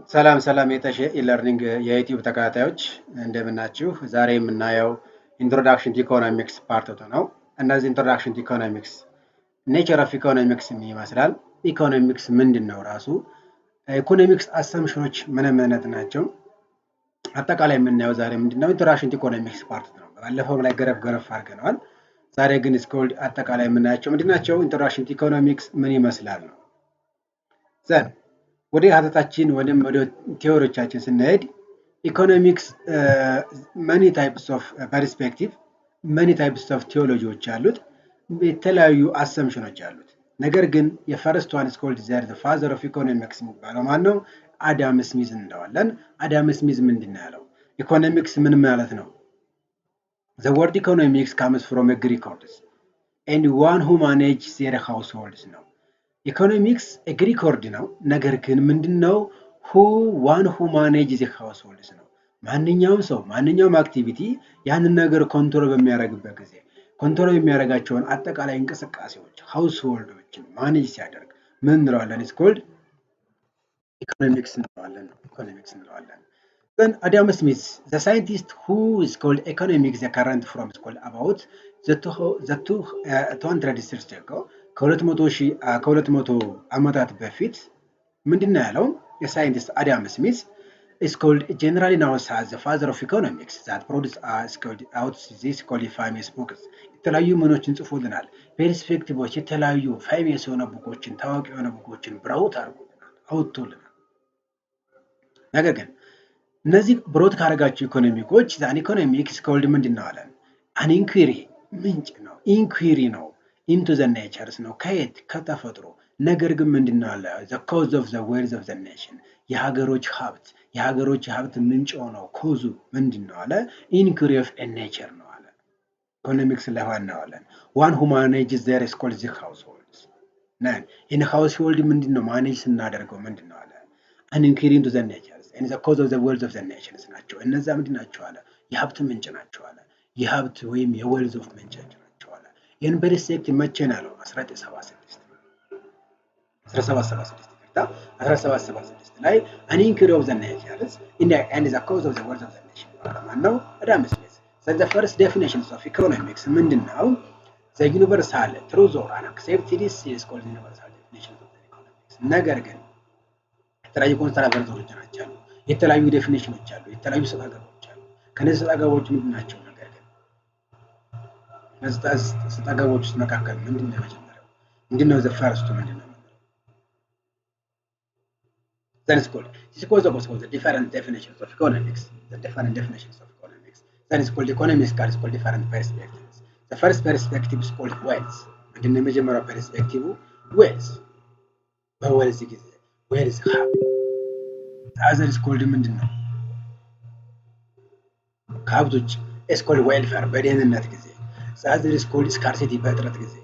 ሰላም ሰላም የተሼ e-learning የ YouTube ተከታታዮች፣ እንደምናችሁ። ዛሬ የምናየው introduction to economics part two ነው። እነዚህ introduction to economics nature of economics ምን ይመስላል? ኢኮኖሚክስ ምንድን ነው ራሱ? Economics assumption ኖች ምን ምነት ናቸው? አጠቃላይ የምናየው ዛሬ ምንድን ነው? Introduction to economics part ነው። ባለፈውም ላይ ገረፍ ገረፍ አድርገነዋል። ዛሬ ግን it's called አጠቃላይ የምናያቸው ምንድን ናቸው? Introduction to economics ምን ይመስላል ነው። Then ወደ ሀተታችን ወይም ወደ theory ዎቻችን ስንሄድ economics many types of perspective, many types of theology ዎች አሉት፣ የተለያዩ assumption ኖች አሉት። ነገር ግን የ first one is called the father of economics የሚባለው ማን ነው? አዳም ስሚዝ እንለዋለን። አዳም ስሚዝ ምንድን ነው ያለው? ኢኮኖሚክስ ምን ማለት ነው? The word economics comes from Greek words and one who manage their households ነው። Economics Greek word ነው። ነገር ግን ምንድን ነው? Who one who manage the households ነው። ማንኛውም ሰው፣ ማንኛውም activity ያንን ነገር control በሚያደርግበት ጊዜ control የሚያደርጋቸውን አጠቃላይ እንቅስቃሴዎች household ኦችን manage ሲያደርግ ምን እንለዋለን? It's called economics እንለዋለን። ኢኮኖሚክስ እንለዋለን። Then Adam Smith, the scientist who is called economics, the current from is called about the 200 years ago፣ ከ200 ዓመታት በፊት ምንድን ነው ያለው? የ scientist አዳም ስሚዝ is called generally known as the father of economics that produced is called out this called famous books። የተለያዩ ምኖችን ጽፎልናል። Perspective ኦች፣ የተለያዩ famous የሆነ book ኦችን፣ ታዋቂ የሆነ book ኦችን brought አድርጎልናል፣ አውጥቶልናል። ነገር ግን እነዚህ brought ካደረጋቸው economic ኦች then economics called ምንድን ነው አለን? An inquiry ምንጭ ነው፣ inquiry ነው፣ into the natures ነው። ከየት? ከተፈጥሮ። ነገር ግን ምንድን ነው አለ? The cause of the wealth of the nation፣ የሀገሮች ሀብት ምንጭ ሆነው cause ኡ ምንድን ነው አለ? Inquiry of nature ነው አለ። ኢኮኖሚክስ ላይ ዋናዋለን one who manages their is called the households ነን። ይህን household ምንድን ነው manage ስናደርገው ምንድን ነው አለ? An inquiry into the natures and the cause of the wealth of the nations ናቸው። እነዛ ምንድን ናቸው አለ? የሀብት ምንጭ ናቸው አለ። የሀብት ወይም የ wealth of ምንጭ ናቸው አለ። ይህን perspective መቼ ነው ያለው? 1976፣ 1776፣ ይቅርታ፣ 1776 ላይ an inquiry of the natures and the cause of the wealth of the nation ማን ነው? አዳም ስሚዝ። The first definitions of economics ምንድን ነው? The universal truth or an accepted is called universal definition of economics። ነገር ግን የተለያዩ controversy ዎች አሉ፣ የተለያዩ definition ኖች አሉ፣ የተለያዩ ሰጣ ገባዎች አሉ። ከነዚህ ሰጣ ገባዎች ምንድን ናቸው? ነገር ግን እነዚህ ሰጣ ገባዎች ውስጥ መካከል ምንድን ነው የመጀመሪያው? ምንድን ነው the first ኡ ምንድን ነው? Then it's called, this goes about the different definitions of economics, the different definitions of economics. Then it's called economics is called different perspectives. The first perspective is called wealth። ምንድን ነው የመጀመሪያው perspective? Wealth፣ በ wealth ጊዜ wealth ሀብት። Other is called ምንድን ነው? ከሀብት ውጭ is called welfare በደህንነት ጊዜ። Other is called scarcity በእጥረት ጊዜ።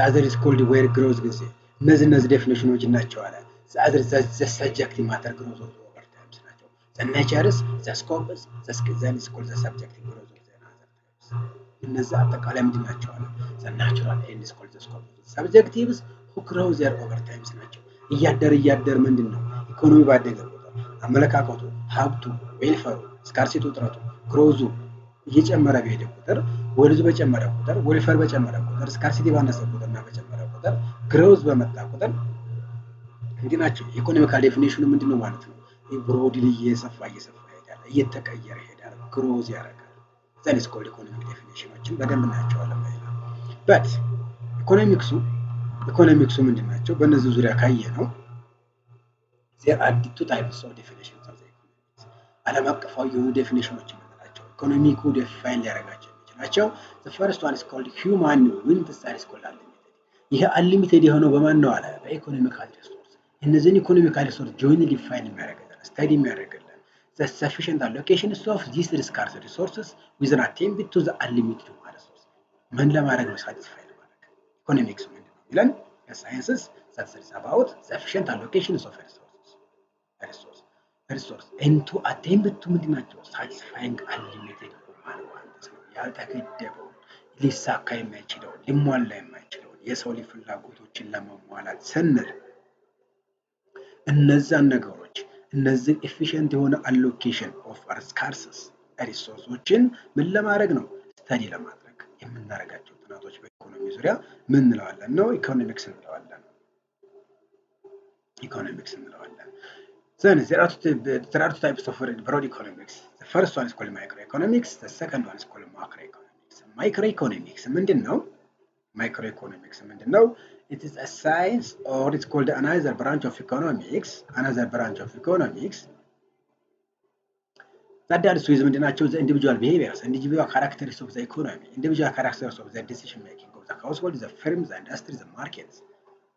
Other is called where growth ጊዜ። እነዚህ definition ኖች ናቸው አለ። Other the subjective matter growth of over times ናቸው። The natures, the scopes, then is called the subjective growth of the other times። እነዚህ አጠቃላይ ምንድን ናቸው አለ? The natural and is called the scope subjectives who grow their over times ናቸው። እያደር እያደር ምንድን ነው ኢኮኖሚ ባደገ ቁጥር አመለካከቱ፣ ሀብቱ፣ welfare ኡ፣ scarcity ው፣ እጥረቱ፣ growth ኡ እየጨመረ በሄደ ቁጥር፣ wealth ኡ በጨመረ ቁጥር፣ welfare በጨመረ ቁጥር፣ scarcity ባነሰ ቁጥር እና በጨመረ ቁጥር፣ growth በመጣ ቁጥር እንዲህ ናቸው። Economical definition ኑ ምንድን ነው ማለት ነው? Broadly እየሰፋ እየሰፋ ይሄዳል፣ እየተቀየረ ይሄዳል፣ growth ያደርጋል። Then is called economic definition ኖችን በደንብ እናያቸዋለን። በሌላ but ኢኮኖሚክሱ ምንድን ናቸው? በእነዚህ ዙሪያ ካየ ነው there are two types of definitions of economics። ዓለም አቀፋዊ የሆኑ definition ኖች የምንላቸው economic ኩ define ሊያደርጋቸው የሚችላቸው the first one is called human wants are is called unlimited። ይሄ unlimited የሆነው በማን ነው አለ? በ economical resource። እነዚህን economical resource join define የሚያደርግልን፣ study የሚያደርግልን the sufficient allocations of these scarce resources with an attempt to the unlimited human resource ምን ለማድረግ ነው? Satisfy ለማድረግ። ኢኮኖሚክስ ምንድን ነው የሚለን sciences that studies about sufficient allocations of resource into attempt to ምንድን ናቸው? Satisfying unlimited human wants ነው። ያልተገደበውን፣ ሊሳካ የማይችለውን፣ ሊሟላ የማይችለውን የሰው ልጅ ፍላጎቶችን ለማሟላት ስንል እነዛን ነገሮች እነዚህ efficient የሆነ allocation of scarce resource ኦችን ምን ለማድረግ ነው? Study ለማድረግ የምናደርጋቸው ጥናቶች በኢኮኖሚ ዙሪያ ምን እንለዋለን ነው? ኢኮኖሚክስ እንለዋለን። ኢኮኖሚክስ እንለዋለን። Then there are two types of broad economics. The first one is called microeconomics. The second one is called macroeconomics. Microeconomics ምንድን ነው? Microeconomics ምንድን ነው? It is a science or it's called another branch of economics. Another branch of economics that deals with ምንድን ናቸው? The individual behaviors, individual characteristics of the economy, individual characteristics of the decision making of the household, the firms, the industry, the markets.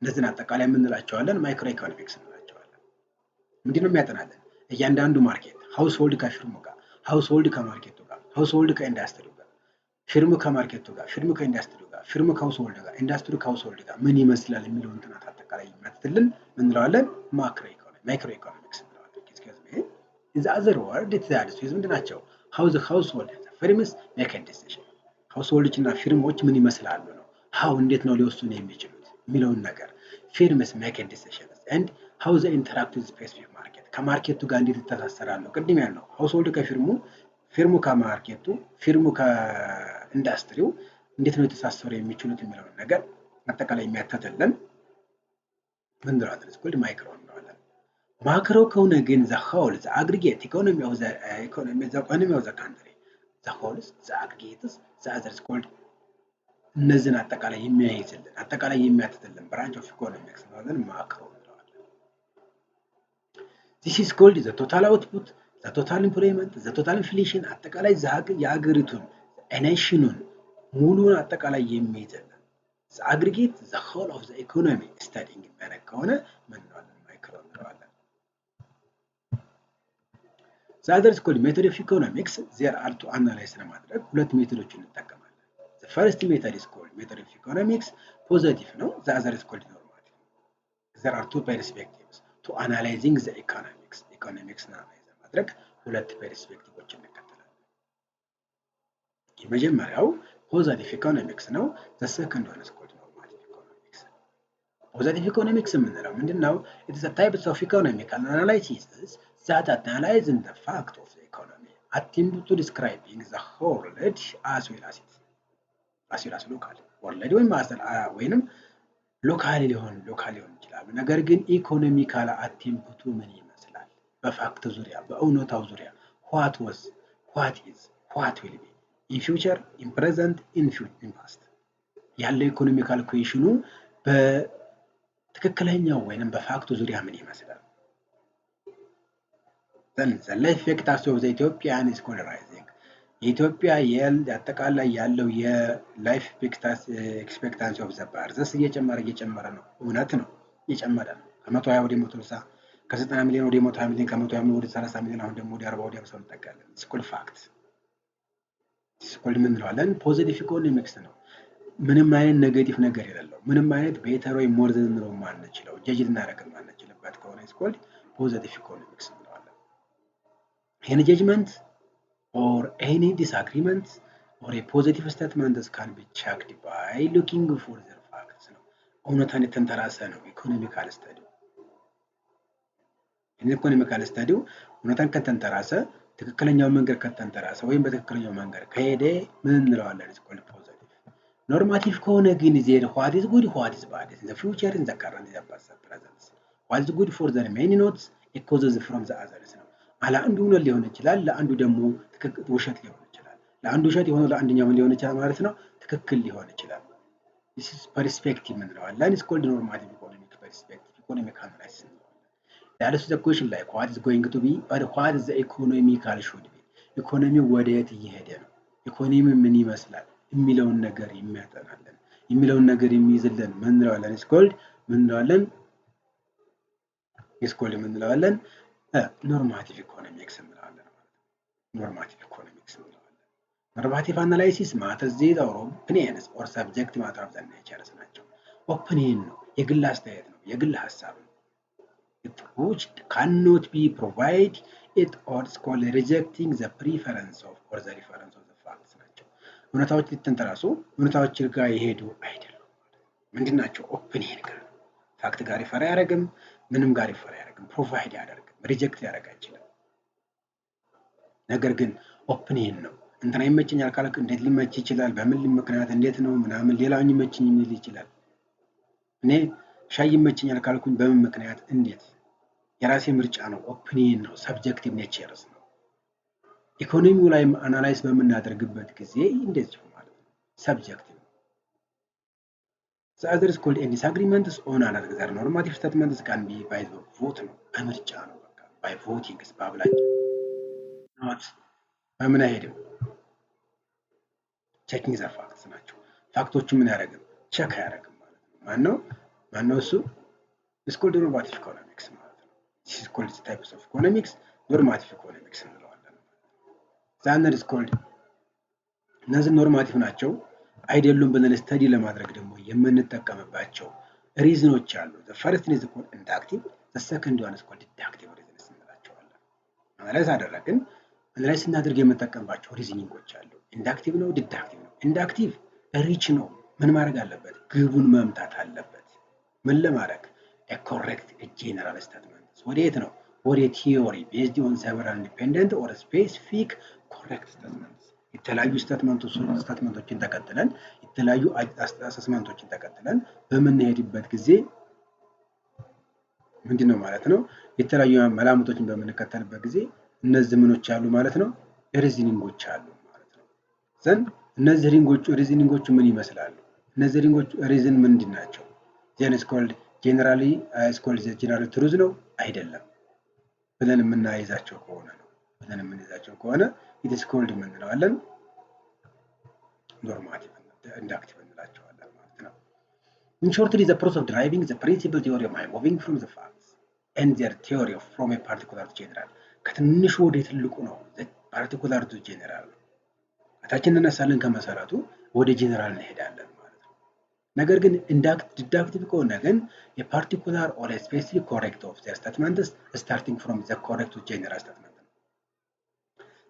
እነዚህን አጠቃላይ የምንላቸዋለን microeconomics እንላቸዋለን። ምንድን ነው የሚያጠናለን? እያንዳንዱ ማርኬት ሃውስሆልድ ከፊርሙ ጋር፣ ሃውስሆልድ ከማርኬቱ ጋር፣ ሃውስሆልድ ከኢንዱስትሪው ጋር፣ ፊርሙ ከማርኬቱ ጋር፣ ፊርሙ ከኢንዱስትሪው ጋር፣ ፊርሙ ከሃውስሆልድ ጋር፣ ኢንዱስትሪው ከሃውስሆልድ ጋር ምን ይመስላል የሚለውን ጥናት አጠቃላይ የሚያትትልን ምን እንለዋለን? Microeconomics እንለዋለን። In the other word, it deals with ምንድን ናቸው? How the household, firms make decision። Household ኦች እና firm ኦች ምን ይመስላሉ ነው። How እንዴት ነው ሊወስኑ የሚችሉት የሚለውን ነገር፣ firms make decisions and how they interact with specific market፣ ከ market ኡ ጋር እንዴት ይተሳሰራሉ። ቅድም ያልነው ሃውስሆልድ ከፊርሙ፣ ፊርሙ ከማርኬቱ፣ ፊርሙ ከኢንዱስትሪው እንዴት ነው የተሳሰሩ የሚችሉት የሚለውን ነገር አጠቃላይ የሚያተትልን ምን እንለዋለን? It's called micro እንለዋለን። Macro ከሆነ ግን the whole, the aggregate economy of the economy, the economy of the country, the wholes, the aggregates, the others called እነዚህን አጠቃላይ የሚያይዝልን፣ አጠቃላይ የሚያትትልን branch of economics እንለዋለን፣ macro እንለዋለን። This is called the total output, the total employment, the total inflation፣ አጠቃላይ የሀገሪቱን nation ኑን ሙሉን አጠቃላይ የሚይዝልን the aggregate, the whole of the economy studying የሚያደርግ ከሆነ ምን እንለዋለን? Micro እንለዋለን። The other is called method of economics. There are to analyze ለማድረግ ሁለት method ኦችን እንጠቀማለን። The first method is called method of economics positive ነው። The other is called normative. There are two perspectives to analyzing the economics. Economics analyze ለማድረግ ሁለት perspective ኦች እንከተላለን። የመጀመሪያው positive economics ነው። The second one is called normative economics. Positive economics የምንለው ምንድን ነው? It is a type of economic analysis that analyzing the fact of the economy, attempt to describing the whole as well as local world ወይንም local ሊሆን ይችላሉ። ነገር ግን economical attempt ኡ ምን ይመስላል? በ fact ዙሪያ፣ በእውነታው ዙሪያ what was, what is, what will be in future, in present, in past ያለው economical question ኑ በትክክለኛው ወይንም በ fact ኡ ዙሪያ ምን ይመስላል? Then the life expectancy of the Ethiopian is called rising. የኢትዮጵያ አጠቃላይ ያለው የ life expectancy of the births እየጨመረ እየጨመረ ነው። እውነት ነው፣ እየጨመረ ነው። ከ120 ወደ 160፣ ከ90 ሚሊዮን ወደ 120 ሚሊዮን፣ ከ120 ሚሊዮን ወደ 30 ሚሊዮን፣ አሁን ደግሞ ወደ 40፣ ወደ 50 እንጠጋለን። It's called fact, it's called ምን እንለዋለን? Positive economics ነው። ምንም አይነት negative ነገር የሌለው፣ ምንም አይነት better ወይ more ልንለው ማንችለው፣ judge ልናደርግ ማንችልበት ከሆነ it's called positive economics እንለዋለን። Any judgment or any disagreement or a positive statement can be checked by looking for the facts ነው። እውነታን የተንተራሰ ነው economical study ው። Economical study ው እውነታን ከተንተራሰ፣ ትክክለኛው መንገድ ከተንተራሰ ወይም በትክክለኛው መንገድ ከሄደ ምን እንለዋለን? It's called positive። Normative ከሆነ ግን there what is good, what is bad in the future, in the current, in the present, what is good for the many not causes from the others ነው። ለአንዱ እውነት ሊሆን ይችላል፣ ለአንዱ ደግሞ ውሸት ሊሆን ይችላል። ለአንዱ ውሸት የሆነው ለአንደኛው ምን ሊሆን ይችላል ማለት ነው? ትክክል ሊሆን ይችላል። Perspective እንለዋለን። It's called normative economic perspective, economic analysis እንለዋለን። That the question like what is going to be or what the economical should be፣ ኢኮኖሚው ወደየት እየሄደ ነው፣ ኢኮኖሚው ምን ይመስላል የሚለውን ነገር የሚያጠናልን፣ የሚለውን ነገር የሚይዝልን ምን እንለዋለን? It's called ምን እንለዋለን? It's called ምን እንለዋለን? Normative economics እንለዋለን ማለት ነው። Normative economics እንለዋለን። Normative analysis ማለት these are opinions or subject matter of the natures ናቸው። Opinion ነው፣ የግል አስተያየት ነው፣ የግል ሀሳብ ነው። Which cannot be provide it or it's called rejecting the preference of or the reference of the facts ናቸው። እውነታዎች ሊተንተራሱ እውነታዎች ጋር የሄዱ አይደሉም። ምንድን ናቸው? Opinion ጋር fact ጋር refer አያደርግም፣ ምንም ጋር refer አያደርግም፣ provide አያደርግም። Reject ሊያደርግ አይችልም። ነገር ግን opinion ነው። እንትና ይመቸኛል ካልክ እንዴት ሊመች ይችላል? በምን ምክንያት፣ እንዴት ነው ምናምን፣ ሌላውን ይመችኝ ሊል ይችላል። እኔ ሻይ ይመቸኛል ካልኩኝ በምን ምክንያት፣ እንዴት? የራሴ ምርጫ ነው፣ opinion ነው፣ subjective natures ነው። ኢኮኖሚው ላይም analyze በምናደርግበት ጊዜ እንደዚሁ ማለት ነው፣ subjective ነው። The others called and disagreements on another normative statements can be by the vote ነው፣ በምርጫ ነው። በቃ by voting በአብላጫ not በምን አይሄድም። Checking the facts ናቸው። Fact ኦቹ ምን አያደርግም? Check አያደርግም ማለት ነው። ማነው እሱ? Is called normative economics ማለት ነው። This called types of economics normative economics እንለዋለን። The other is called እነዚህ normative ናቸው አይደሉም ብለን study ለማድረግ ደግሞ የምንጠቀምባቸው reason ኦች አሉ። First is called inductive፣ second one is called deductive reasons እንላቸዋለን። Analyze አደረግን። Analyze ስናደርግ የምንጠቀምባቸው reasoning ኦች አሉ። Inductive ነው፣ deductive ነው። Inductive reach ነው። ምን ማድረግ አለበት? ግቡን መምታት አለበት። ምን ለማድረግ? Correct general statement። ወዴት ነው? ወደ theory based on several independent or specific correct statements። የተለያዩ statement ኦችን ተከትለን፣ የተለያዩ assessment ኦችን ተከትለን በምንሄድበት ጊዜ ምንድን ነው ማለት ነው? የተለያዩ መላምቶችን በምንከተልበት ጊዜ እነዚህ ምኖች አሉ ማለት ነው፣ reasoning ኦች አሉ ማለት ነው። Then እነዚህ reasoning ኦቹ ምን ይመስላሉ? እነዚህ reason ምንድን ናቸው? Then is called generally is called general truth ነው አይደለም ብለን የምናይዛቸው ከሆነ ነው፣ ብለን የምንይዛቸው ከሆነ it's called የምንለዋለን normative inductive እንላቸዋለን ማለት ነው። In shortly, the process of deriving the principle theory of moving from the facts and their theory of from a particular to general። ከትንሹ ወደ ትልቁ ነው። Particular to general ነው። ከታች እንነሳለን፣ ከመሰረቱ ወደ ጄኔራል እንሄዳለን ማለት ነው። ነገር ግን deductive ከሆነ ግን የ particular or specific correct of their statements starting from the correct to general statement ነው።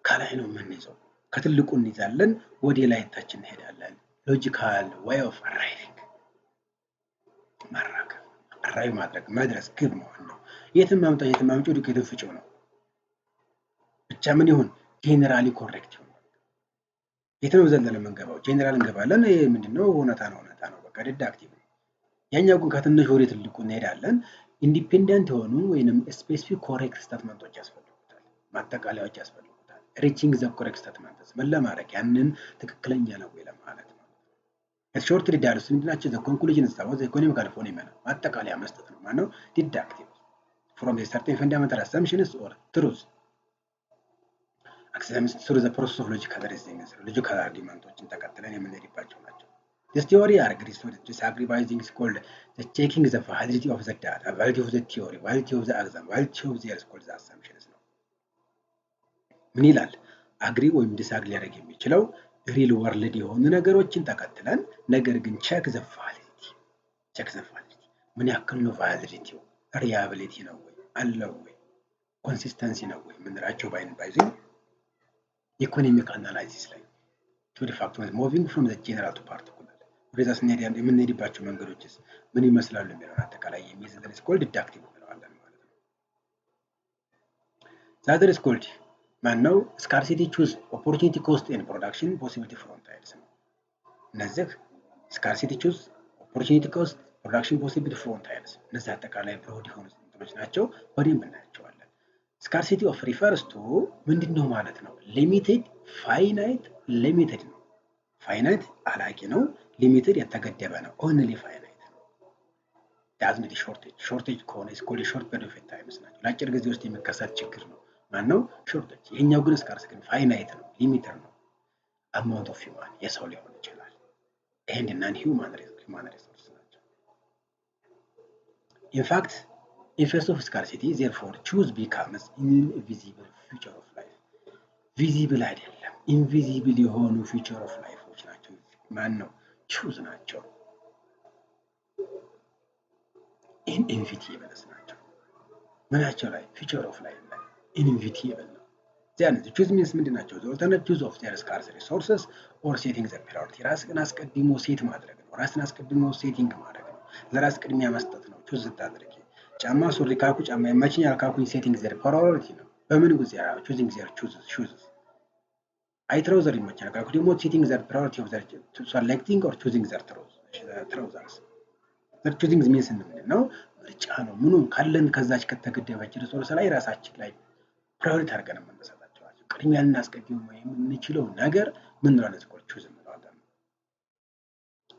ከላይ ነው የምንይዘው። ከትልቁ እንይዛለን፣ ወደ ላይ ታች እንሄዳለን። Logical way of arriving ማራከብ፣ arrive ማድረግ፣ መድረስ፣ ግብ መሆን ነው። የትም አምጣ የትም አምጪው ዱቄቱን ፍጪው ነው። ብቻ ምን ይሁን? Generally correct ይሁን። የት ነው ዘለን የምንገባው? ጄኔራል እንገባለን። ይሄ ምንድነው? እውነታ ነው፣ እውነታ ነው። በቃ deductive ነው። ያኛው ግን ከትንሽ ወደ ትልቁ እንሄዳለን። Independent የሆኑ ወይንም specific correct statement ኦች ያስፈልጉታል፣ ማጠቃለያዎች ያስፈልጉታል። Reaching the correct statements ምን ለማድረግ፣ ያንን ትክክለኛ ነው ወይ ለማለት ነው። Short ዲዳርስ ምንድናቸው? The conclusion is economical phenomena ማጠቃለያ መስጠት ነው። ማነው? Deductive from certain fundamental assumptions or truth through the process of logical reasoning፣ logical argument ኦችን ተከትለን የምንሄድባቸው ናቸው። This theory agrees to disagree by things called the checking the validity of the data, validity of the theory, validity of the axiom, validity of their called the assumptions ነው። ምን ይላል? Agree ወይም disagree ሊያደርግ የሚችለው real world የሆኑ ነገሮችን ተከትለን፣ ነገር ግን check the validity፣ check the validity፣ ምን ያክል ነው validity ው፣ reliability ነው ወይ፣ አለው ወይ፣ consistency ነው ወይ የምንላቸው ባይን ባይዚንግ economic analysis ላይ to fact moving from the general to particular ወደዛ ስንሄድ የምንሄድባቸው መንገዶችስ ምን ይመስላሉ የሚለውን አጠቃላይ የሚይዝልን is called deductive እንለዋለን ማለት ነው። The other is called ማን ነው? Scarcity choice፣ opportunity cost and production possibility frontiers ነው። እነዚህ scarcity choice፣ opportunity cost፣ production possibility frontiers፣ እነዚህ አጠቃላይ broad የሆኑ እንትኖች ናቸው። በደንብ እናያቸዋለን። Scarcity of refers to ምንድን ነው ማለት ነው? Limited፣ finite፣ limited ነው። Finite አላቂ ነው። Limited የተገደበ ነው። Only finite ነው። Doesn't shortage። Shortage ከሆነ is called short period of times ናቸው። ለአጭር ጊዜ ውስጥ የሚከሰት ችግር ነው። ማን ነው? Shortage። ይሄኛው ግን scarce ግን finite ነው፣ limited ነው። Amount of human የሰው ሊሆን ይችላል። And non human human resource ናቸው። In fact, in face of scarcity, therefore, choice becomes invisible feature of life። Visible አይደለም፣ invisible የሆኑ feature of life ኦች ናቸው። ማን ነው? Choice ናቸው። Inevitables ናቸው። ምናቸው ላይ? Feature of life ላይ inevitable ነው። Then choice means ምንድን ናቸው? Alternative choice of their scarce resources or setting the priority፣ ራስን አስቀድሞ set ማድረግ ነው። ራስን አስቀድሞ setting ማድረግ ነው። ለራስ ቅድሚያ መስጠት ነው። Choose ስታደርጊ ጫማ ሱሪ ካልኩ ጫማ ይመቸኛል ካልኩኝ setting their priority ነው። በምን ጊዜ? Choosing their shoes። አይ trouser ይመቸኛል ካልኩ ደግሞ setting their priority of their selecting or choosing their trousers። Choosing means ምንድን ነው? ምርጫ ነው። ምኑም ካለን ከዛች ከተገደበች resource ላይ ራሳችን ላይ priority አድርገን የምንሰጣቸው ናቸው። ቅድሚያ ልናስቀድም የምንችለው ነገር ምን እንለዋለን? Choose እንለዋለን።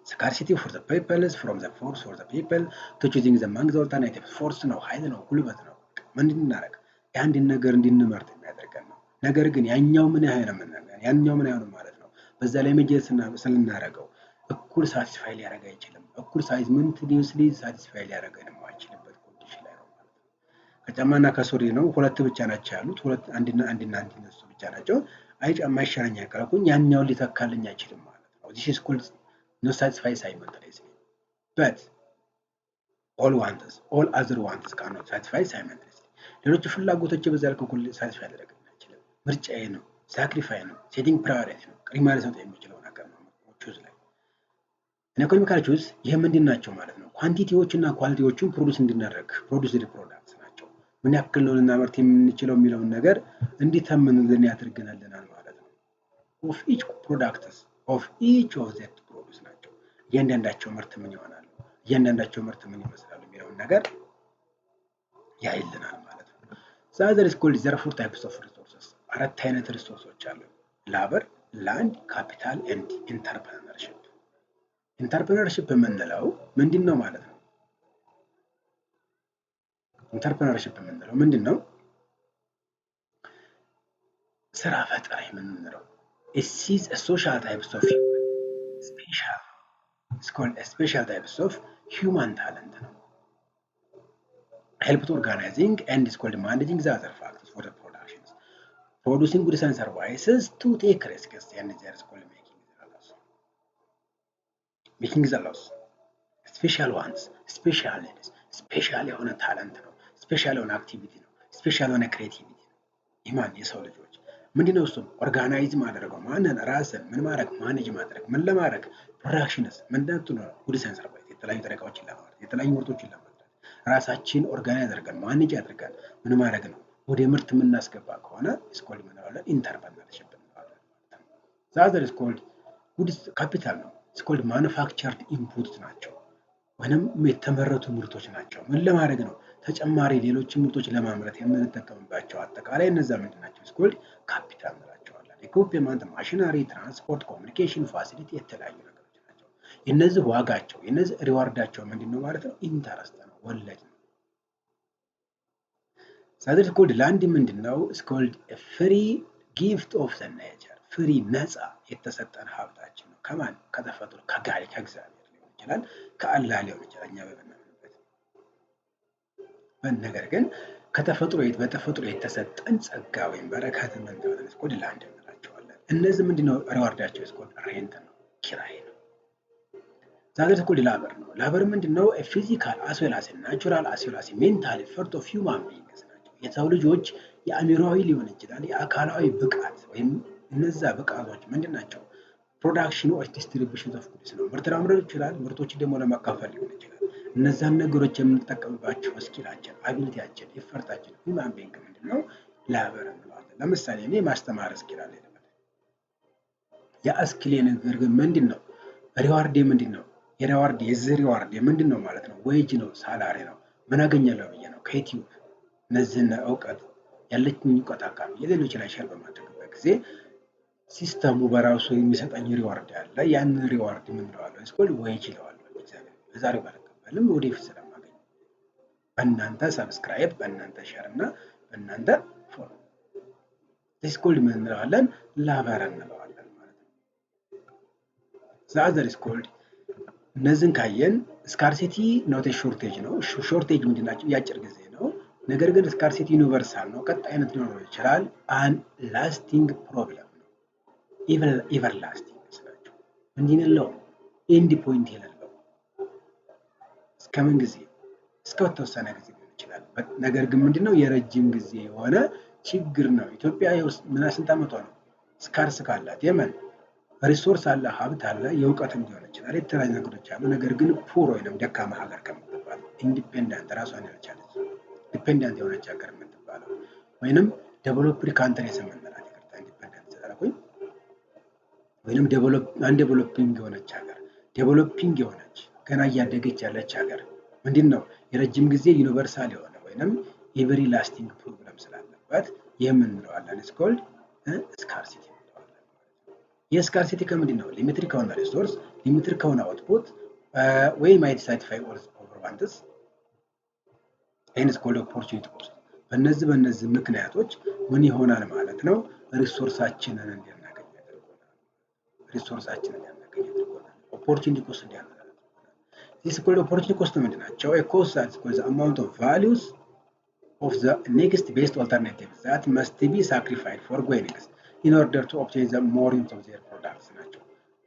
Scarcity for the peoples from the force for the people to choosing the among the alternative force ነው፣ ኃይል ነው፣ ጉልበት ነው። ምን እንድናደርግ? የአንድን ነገር እንድንመርጥ የሚያደርገን ነው። ነገር ግን ያኛው ምን ያህል ነው ያኛው ምን ያህል ማለት ነው። በዛ ላይ መጀት ስናደርገው እኩል satisfy ሊያደርግ አይችልም። እኩል simultaneously satisfy ሊያደርገን የማይችልበት condition ላይ ነው ማለት ነው። ከጫማና ከሱሪ ነው፣ ሁለት ብቻ ናቸው ያሉት። ሁለት አንድና አንድና አንድ እነሱ ብቻ ናቸው። አይ ጫማ ይሻለኛል ካልኩኝ ያኛውን ሊተካልኝ አይችልም ማለት ነው። This is called no satisfy simultaneously, but all wants, all other wants cannot satisfy simultaneously። ሌሎቹ ፍላጎቶች በዛ ልክ እኩል satisfy ሊያደርግልኝ አይችልም። ምርጫዬ ነው፣ sacrifice ነው፣ setting priority ነው፣ ቅድሚያ ልሰጠው የሚችለው ነገር ነው choose ላይ። Economical choose ይህ ምንድን ናቸው ማለት ነው? Quantity ዎች እና quality ዎቹን produce እንድናደርግ produced products ናቸው። ምን ያክል ነው ልናመርት የምንችለው የሚለውን ነገር እንዲተምንልን ያደርግልናል ማለት ነው። Of each products, of each of that produce ናቸው። እያንዳንዳቸው ምርት ምን ይሆናሉ፣ እያንዳንዳቸው ምርት ምን ይመስላሉ የሚለውን ነገር ያይልናል ማለት ነው። The other is called there four types of resources። አራት አይነት resource ኦች አሉ። Labor፣ land፣ capital and entrepreneurship። Entrepreneurship የምንለው ምንድን ነው ማለት ነው? Entrepreneurship የምንለው ምንድን ነው? ስራ ፈጠራ የምንለው is social types of special, special types of human talent ነው። Help to organizing and is called managing the other factors for the productions, producing goods and services to take risks and there is called making the loss, making the loss. Special ones, special needs, special የሆነ talent ነው። Special የሆነ activity ነው። Special የሆነ creativity ነው። ይማን የሰው ልጆች ምንድነው? እሱም organize ማድረገው ማንን? ራስን ምን ማድረግ? Manage ማድረግ። ምን ለማድረግ? Productions ምንድነው? Goods and service የተለያዩ ጥሬ እቃዎችን ለማምረት፣ የተለያዩ ምርቶችን ለማምረት ራሳችን organize አድርገን manage አድርገን ምን ማድረግ ነው? ወደ ምርት የምናስገባ ከሆነ is called ምን እንለዋለን? Entrepreneurship እንለዋለን ማለት ነው። The other is called goods capital ነው። Is called manufactured input ናቸው ወይንም የተመረቱ ምርቶች ናቸው። ምን ለማድረግ ነው? ተጨማሪ ሌሎች ምርቶች ለማምረት የምንጠቀምባቸው አጠቃላይ እነዛ ምንድን ናቸው? Is called capital እንላቸዋለን። Equipment፣ machinery፣ transport፣ communication፣ facility የተለያዩ ነገሮች ናቸው። የነዚህ ዋጋቸው የነዚህ reward ኣቸው ምንድን ነው ማለት ነው? Interest ነው፣ ወለድ ነው። The other called land ምንድን ነው? Is called free gift of the nature፣ free ነፃ የተሰጠን ሀብታችን ነው። ከማን? ከተፈጥሮ፣ ከ God፣ ከእግዚአብሔር ሊሆን ይችላል፣ ከአላህ ሊሆን ይችላል እኛ በምናምንበት። ነገር ግን ከተፈጥሮ በተፈጥሮ የተሰጠን ጸጋ ወይም በረከት ምን is called land እንላቸዋለን። እነዚህ ምንድነው reward ኣቸው? Is called rent ነው፣ ኪራይ ነው። The other called labor ነው። Labor ምንድነው? Physical as well as natural as well as mental effort of human beings ናቸው። የሰው ልጆች የአእምሯዊ ሊሆን ይችላል፣ የአካላዊ ብቃት ወይም እነዛ ብቃቶች ምንድን ናቸው? Production or distribution of goods ነው። ምርት ለማምረት ይችላል፣ ምርቶችን ደግሞ ለማካፈል ሊሆን ይችላል። እነዛን ነገሮች የምንጠቀምባቸው skill ኣችን፣ ability ያችን፣ effort ኣችን human being ምንድን ነው? Labor እንለዋለን። ለምሳሌ እኔ ማስተማር skill አለ ልበል። ያ skill ኤ ነገር ግን ምንድን ነው? Reward ኤ ምንድን ነው? የ reward የዚህ reward ምንድን ነው ማለት ነው? Wage ነው፣ salary ነው። ምን አገኛለሁ ብዬ ነው ከ YouTube እነዚህን እውቀት ያለችኝ እውቀት አካባቢ የሌሎች ላይ share በማድረግበት ጊዜ system ኡ በራሱ የሚሰጠኝ reward አለ። ያንን reward ምን እለዋለሁ? Is called wage እለዋለሁ። ለዛሬው ባልቀበልም ወደፊት ስለማገኝ በእናንተ subscribe፣ በእናንተ share እና በእናንተ follow is called ምን እንለዋለን? Labor እንለዋለን ማለት ነው። The other is called እነዚህን ካየን scarcity not shortage ነው። Shortage ምንድን ናቸው? የአጭር ጊዜ ነው። ነገር ግን scarcity universal ነው፣ ቀጣይነት ሊኖረው ይችላል። An lasting problem ነው። Everlasting ናቸው። እንዲህ የለው end point የሌለው እስከምን ጊዜ? እስከ ተወሰነ ጊዜ ሊሆን ይችላል። ነገር ግን ምንድነው? የረጅም ጊዜ የሆነ ችግር ነው። ኢትዮጵያ ውስጥ ምን ስንት ዓመቷ ነው? Scarce ካላት የመን resource አለ፣ ሀብት አለ፣ የእውቀትም ሊሆን ይችላል፣ የተለያዩ ነገሮች አሉ። ነገር ግን poor ወይንም ደካማ ሀገር ከምትባል የምትባል፣ independent ራሷን ያልቻለች dependent የሆነች ሀገር የምትባለው ወይንም developed countries የምንላት፣ ይቅርታ independent ስላልኩኝ፣ ወይንም undeveloping የሆነች ሀገር፣ developing የሆነች ገና እያደገች ያለች ሀገር ምንድን ነው የረጅም ጊዜ universal የሆነ ወይንም everlasting problem ስላለበት ይህ ምን እንለዋለን? It's called scarcity እንለዋለን። ይህ scarcity ከምንድን ነው? Limited ከሆነ resource፣ limited ከሆነ output ወይ might satisfy all our wants and it's called opportunity cost። በእነዚህ ምክንያቶች ምን ይሆናል ማለት ነው? Resource ኣችንን እንድናገኝ ያደርጎናል። Resource ኣችንን እንዲያናገኝ ያደርጎናል። Opportunity cost እንዲያመጣ ያደርጎናል። This called opportunity cost ምንድን ናቸው? Cost that called the amount of values of the next best alternative that must be sacrificed for gains in order to obtain the more units of their products ናቸው።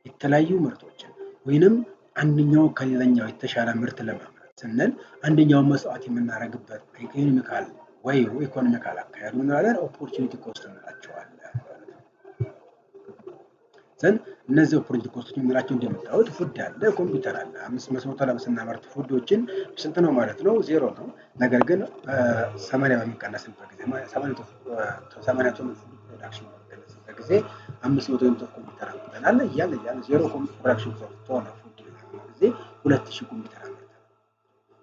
የተለያዩ ምርቶችን ወይንም አንደኛው ከሌላኛው የተሻለ ምርት ለማምረት ስንል አንደኛውን መስዋዕት የምናደርግበት economical ወይ economical አካሄዱ እንላለን opportunity cost እንላቸዋለን ማለት ነው። Then እነዚህ opportunity cost ኦች የምንላቸው እንደምታዩት food አለ፣ ኮምፒውተር አለ። 500 ላይ ስናመርት food ኦችን ስንት ነው ማለት ነው? ዜሮ ነው። ነገር ግን 80 በሚቀነስበት ጊዜ፣ 80 ቶን food production በሚቀነስበት ጊዜ 500 unit of ኮምፒውተር አምርተናል እያለ እያለ 0 production ቶን food ጊዜ 2000 ኮምፒውተር አምርተናል።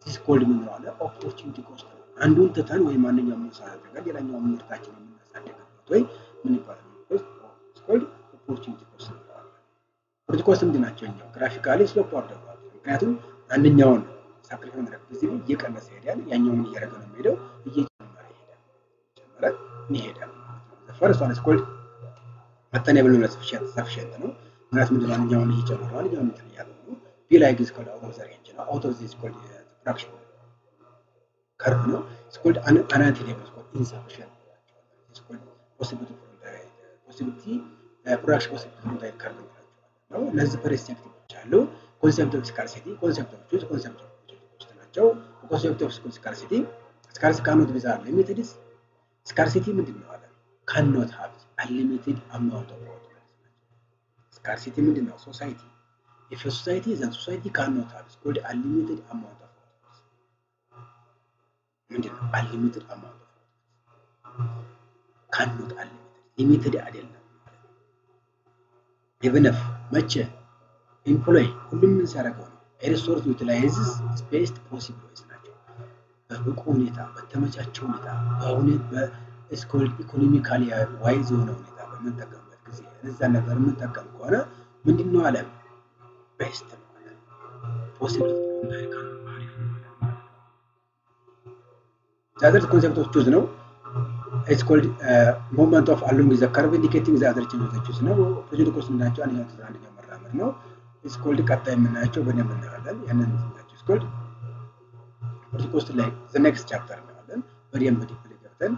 This called የምንለው opportunity cost ነው። አንዱን ትተን ወይም አንደኛውን መስዋዕት አድርገን ሌላኛውን ምርታችን የምናሳድግበት ወይ ምን ይባላል? Called opportunity cost እንለዋለን። Opportunity cost ምንድን ናቸው? እኛው graphically slope አድርገዋል። ምክንያቱም አንደኛውን sacrifice በማድረግ ጊዜ እየቀነሰ ይሄዳል፣ ያኛውን እያደረገ ነው የሚሄደው፣ እየጨመረ ይሄዳል፣ እየጨመረ ይሄዳል ማለት ነው። First one is called attainable sufficient ነው። ምክንያቱም ምንድነው አንደኛውን እየጨመረ አንደኛውን እንትን እያለ ነው። B ላይ is called out of the range ነው። Out of this called production curve ነው። It's called unattainable, called insufficient, it's called possibility possibility production possibility frontier curve እንላቸዋለን ነው። እነዚህ perspective ኦች አሉ። Concept of scarcity፣ concept of choice፣ concept of cost ናቸው። ኮንሴፕት ኦፍ ስካርሲቲ፣ ስካርሲቲ ካኖት ቢዛ ሊሚትድ። ስካርሲቲ ምንድን ነው አለ? ካኖት ሃቭ አንሊሚትድ አማውንት ኦፍ አውትፑት። ስካርሲቲ ምንድን ነው? ሶሳይቲ ኢፍ ሶሳይቲ ዘን ሶሳይቲ ካኖት ሃቭ ኮልድ አንሊሚትድ አማውንት ኦፍ አውትፑት። ምንድን ነው አንሊሚትድ አማውንት ኦፍ አውትፑት? ካኖት አንሊሚትድ፣ ሊሚትድ አይደለም። Even if መቼ employ ሁሉም ምን ሲያደርገው ነው resource utilizes best possible ways ናቸው። በብቁ ሁኔታ፣ በተመቻቸ ሁኔታ፣ በሁኔታ በ it's called economically wise የሆነ ሁኔታ በምንጠቀምበት ጊዜ፣ እነዛን ነገር የምንጠቀም ከሆነ ምንድን ነው አለ? Best ነው አለ። Possible አሪፍ ነው አለ ማለት ነው። The other concept of choice ነው። It's called movement of along the curve indicating the other change of choice ነው። Opportunity cost ምንድናቸው? አንደኛው ትተን አንደኛው መራመድ ነው። It's called ቀጣይ የምናያቸው በደንብ እናያለን። ያንን ናቸው። It's called opportunity cost ላይ the next chapter እናያለን። በደንብ deeply ገብተን